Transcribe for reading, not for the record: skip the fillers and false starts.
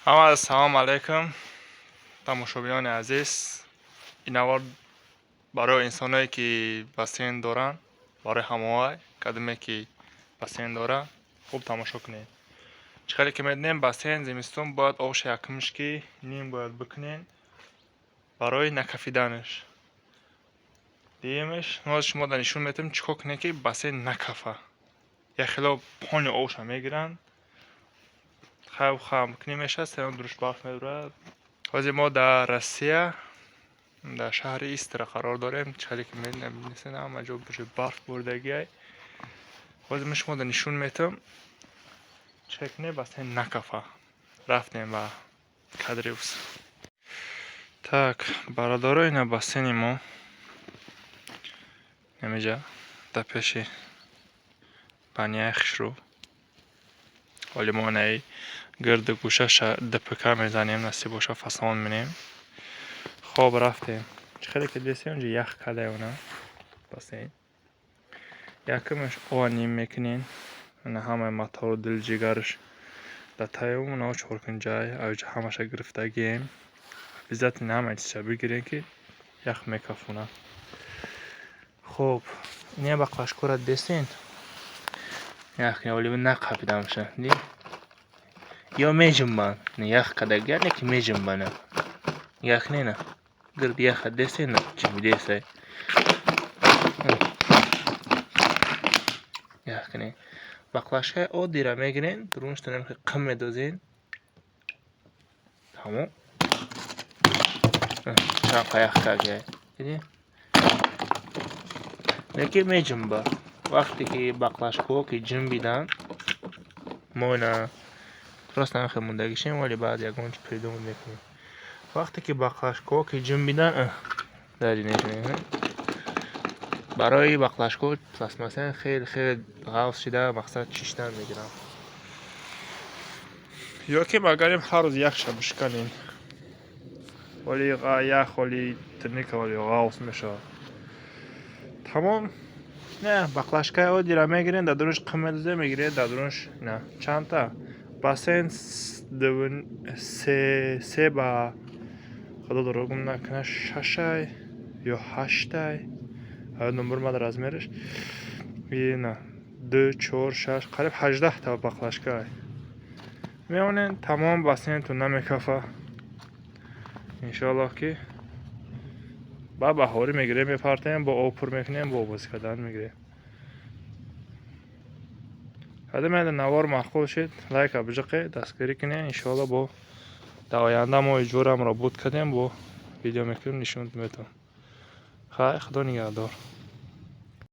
Ҳама ассалому алайкум, тамошобинони азиз. Ин навор барои инсоное, ки бассейн доранд, барои ҳамоай кадоме, ки бассейн доранд, хуб тамошо кунед. Чӣ хеле ки медонем, бассейн зимистон бояд обша якумш ки ним бояд бикунен барои накафиданаш. Дуюмаш, мо шумо да нишон медиҳем, чӣ кор кунем, ки бассейн накафа. Як хело пони обша мегиранд, хав хам кунӣ мешавад, сеюм дуруш барф мебурад. Ҳозир мо дар Россия, дар шаҳри Истра қарор дорем. Чӣ хеле ки медонем, ҳама ҷо барф бурдагиай. Ҳозир мо шумо да нишон медиҳам, чӣ хел кунем, бассейн накафа. Рафтем ба кадриус. Так, бародаро, ина бассейни мо ҳамиҷа дар пеши баняи хушрӯ. Ҳоли мо инаи гирду гӯшаша ДПК мезанем, насиб боша, фасон менем. Хоб, рафтем. Чӣ хеле ки дидем, инҷа ях кардае она бассейн. Якумаш ова ним мекунен, ина ҳамаи мотору дилҷигараш дар таи онао чоркунҷай аҷа ҳамаша гирифтагием. Обязательно ҳамаи чизша бигирем, ки ях мекафонад. Хоб, ина баклажкора дидестен? Ях оли нақафидамша, дидӣ? Ё меҷунбанд, ях кардагия, не ки меҷунбанд. Ях не, на гирди яха дидестен, ҷунбидесай. Ях кунед. Баклажкаи оддиро мегирен, дурунашро қим медозен. Тамом. Чанд ях кардагиай. Дидӣ? Лекин меҷунба. Вақте ки баклажкаҳо ки ҷунбиданд, мо ина просто ҳамин мондагишем, вале баъд ягон чи придумать мекунем. Вақте ки баклажкаҳо ки ҷунбиданд, барои баклажкаҳо пластмассия хеле хеле ғафз шида, мақсад чиштан мегиранд. Ё ки магарем ҳар рӯз яхша бишканем. Оли ях, оли тиника, оли ғафз мешавад. Тамом. Не, баклажкаи оддиро мегирем, дар дурунаш қим медозем, мегирем дар дурунаш на чандта бассейн се ба, худо дурӯғ гум накунад, шашай ё ҳаштай, номбур омада размераш. Ина ду, чор, шаш, қариб 18та баклажкаай меонен. Тамом, бассейнтон намекафа, иншоаллоҳ, ки ба баҳорӣ мегирем, мепартем, бо об пур мекунем, бо бозӣ кардан мегирем. Ҳадамеда навор маъқул шид, лайка биҷиқе, дастгирӣ кунед. Иншоалло, бо дар оянда мо иҷорамро буд кардем, бо видео мекунем, нишон метавон. Хай, худо нигаҳдор.